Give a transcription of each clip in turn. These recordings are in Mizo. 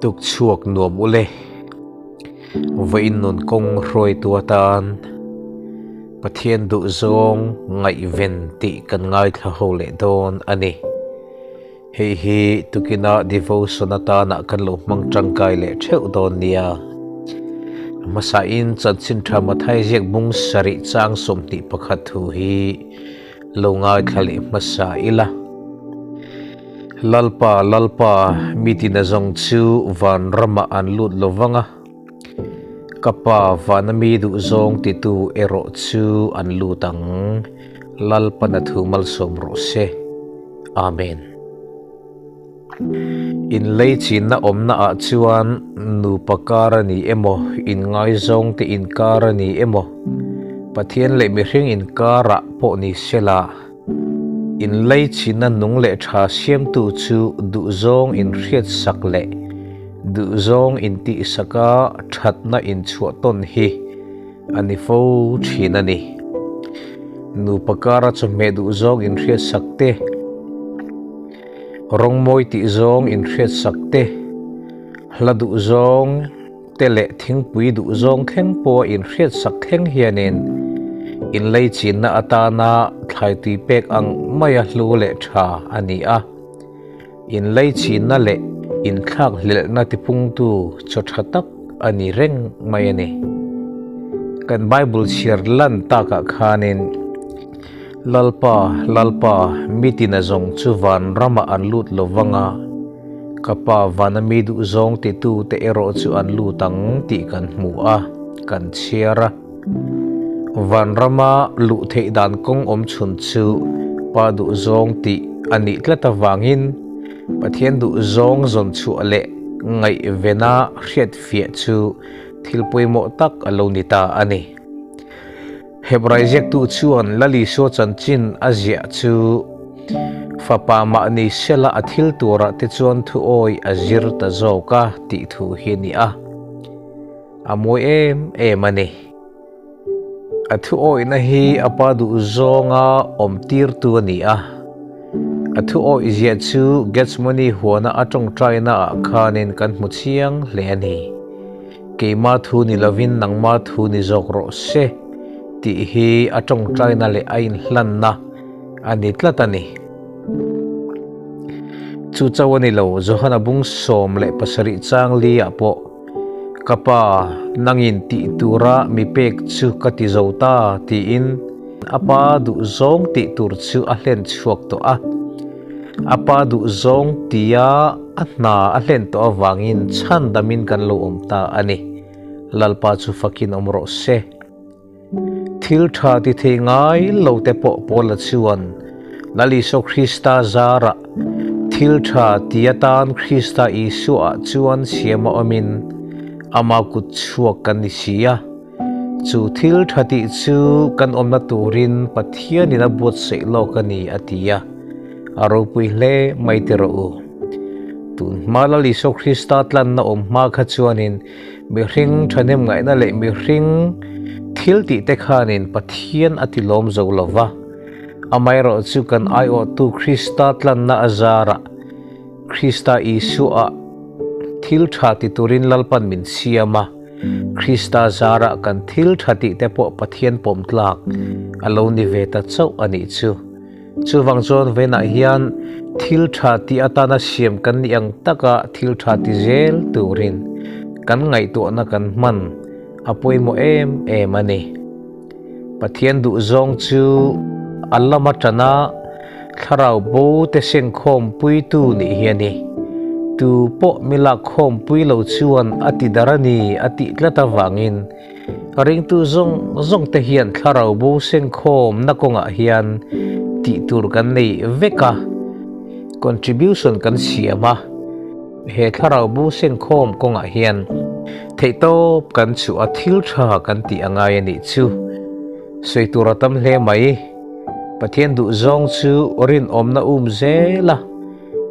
Tuk chhuak nuam ule. Vawiin nun kawng hruaitu atan Pathian duhzawng ngaihven tih kan ngaithla ho leh dawn a ni. Hei hi tukina devotion atana kan lo hmang tangkai leh theuh dawn nia. A hmasain chanchin tha Mathai ziak bung sarih chang 21 thu hi lo ngaithla leh hmasa ila. Lalpa, Lalpa, mi tina zawng chu van ramah an lut lovang a, ka Pa vana mi duh zawng titu erawh chu an lut ang. Lalpana thu malsawm rawh se. Amen. In lei chinna awmna ah chuan nupa kar a ni emaw, in ngaizawng te inkar a ni emaw, Pathian leh mihring inkar ah pawh ni sela, in lei chinna nung leh tha siamtu chu duhzawng in hriatsak leh duhzawng in tihsaka thatna in chhuah tawn hi a ni fo thin a ni. Nupa kara chawhmeh duh zawng inhriatsak te, rawngmawi tih zawng inhriatsak te, hla duh zawng te leh thingpui duh zawng thleng pawha inhriatsak thleng hianin inleichinna atana thlai tui pek ang maia hlu leh tha a ni a. Inleichinna leh inthlakhlelhna tipungtu chaw tha tak a ni reng mai a ni. Kan Bible chhiar lan takah khanin, Lalpa, Lalpa, mi tina zawng chu van ramah an lut lo vang a, ka Pa vana mi duh zawng titute erawh chu an lut ang tih kan hmu a, kan chhiar a. Van rama luh theih dan kawng awm chhun chu Pa duh zawng tih a nih tlat avangin Pathian duh zawng zawn chhuah leh ngaihvena hriatfiah chu thil pawimawh tak a lo ni ta a ni. Hebrai ziaktu chuan Lal Isua chanchin a ziah chu Fapa mahni sela a thil turah te chuan thuawi a zir ta zawk a tih thu hi a ni a. A mawi em em a ni. A thu awihna hi a pa duh zawnga awm tirtu a ni a. A thu awih zia chu Gethsemane huana a tawngtaina ah khanin kan hmu chiang hle a ni. Keima thu ni lovin nangma thu ni zawk rawh se tih hi a tawngtaina leh a inhlanna a ni tlat a ni. Chu chauh a ni lo, Johana bung 17 chang li ah pawh Ka pa, nangin tih tura mi pek chu ka ti zo ta, tiin a pa duhzawng tih tur chu a hlen chhuak tawh a. A pa duhzawng tia a hna a hlen tawh avangin chhandamin kan lo awm ta a ni. Lalpa chu fakin awm rawh se. Thil tha ti thei ngai lo te pawh Paula chuan Lal Isua Krista zarah thil tha ti atan Krista Isuaah chuan siam a awmin ama kut chhuak kan ni si a. Chu thil tha tih chu kan awmna turin Pathianin a buatsaih lawk a ni a ti a. A ropui hle mai ti rawh u. Tun hma Lal Isua Krista tlanna awm hma kha chuanin Mihring thahnem ngaihna leh mihring thil tih te khanin Pathian a ti lawm zo lo va, amaherawh chu kan aiawhtu Krista tlanna a zarah Krista Isua thil tha ti turin Lalpan min siam a, Krista zarah kan thil tha tih te pawh Pathian pawm tlak a lo ni ve ta chauh a nih chu. Chuvang chuan vawiinah hian thil tha tih atana siam kan nih ang taka thil tha ti zel turin kan ngaihtuahna kan hman a pawimawh em em a ni. Pathian duhzawng chu a lama tana thlarau bo te sengkhawm puitu nih hi a ni. Tu pawh mi lakkhawmpui lo chuan a ti dar a ni a tih tlat avangin Ringtu zawng zawng te hian thlarau bo sengkhawmna kawngah hian tih tur kan nei vek a, contribution kan siam a, he thlarau bo sengkhawm kawngah hian theihtawp kan chhuah a, thil tha kan tih a ngai a nih chu. Sawi tur a tam hle mai. Pathian duh zawng chu rinawmna um zel a,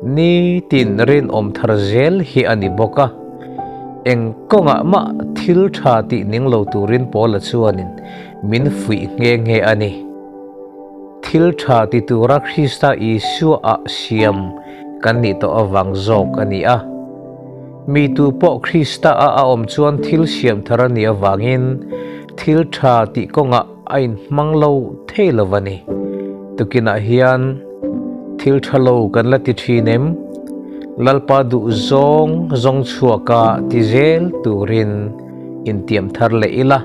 Nitin rinawm thar zel hi a ni bawk a, eng kawngah mah thil tha tih ning lo turin Paula chuanin min fuih nghe nghe a ni. Thil tha ti tura Krista Isua-ah siam kan nih tawh avang zawk a ni a. Mi tu pawh Krista a a awm chuan thil siam thar a nih avangin thil tha tih kawngah a inhmang lo thei lo a ni. Tukinah hian thil tha lo kan la ti thin em? Lalpa duh zawng zawng chhuaka ti zel turin intiam thar leh ila.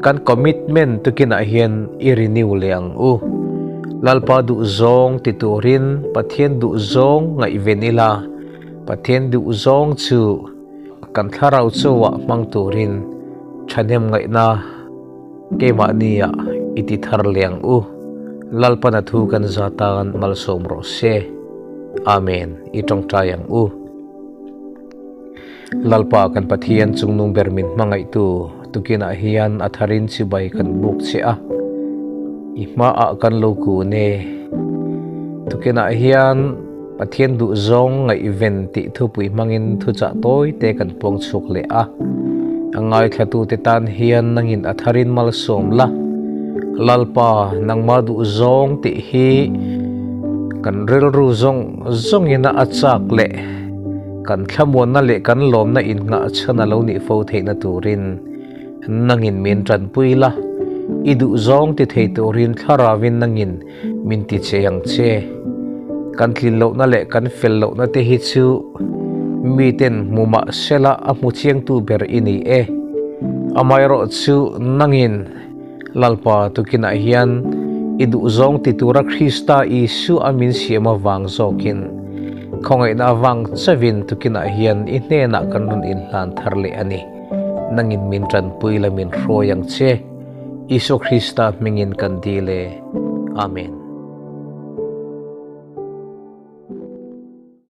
Kan commitment tukinah hian i renew leh ang u. Lalpa duh zawng ti turin Pathian duh zawng ngaihven ila, Pathian duh zawng chu kan thlarau chauhah hmang turin thahnem ngaihna keimahniah i ti thar leh ang u. Lalpana thu kan za tan malsawm rawh se. Amen. I tawngtai ang u. Lalpa kan Pathian chungnung ber min hmangaihtu tukinah hian a tharin chibai kan buk che a, i hmaah kan lo kun e. Tukinah hian Pathian duhzawng ngaihven tih thupui hmangin thuchah tawi te kan puang chhuak leh a. A ngaithlatute tan hian nangin a tharin malsawm la. Lalpa nangmah duhzawng tih hi kan rilru zawng zawngina a chak leh. Kan thlamuanna leh kan lawmna innghah chhan a lo nih fo theihna turin nangin min tanpui la, i duhzawng ti thei turin thlarauin nangin min ti che ang che. Kan tlin lohna leh kan fel lohna te hi chu miten hmu mah sela a hmu chiangtu ber i ni e. Amaherawhchu nangin Lalpa tukinah hian i duhzawng ti tura Krista Isua min siam avang zawkin khawngaihna avang chauhin tukinah hian i hnenah kan rawn inhlan thar leh a ni. Nangin min tanpui la min hruai ang che. Isua Krista hmingin kan dil e. Amen.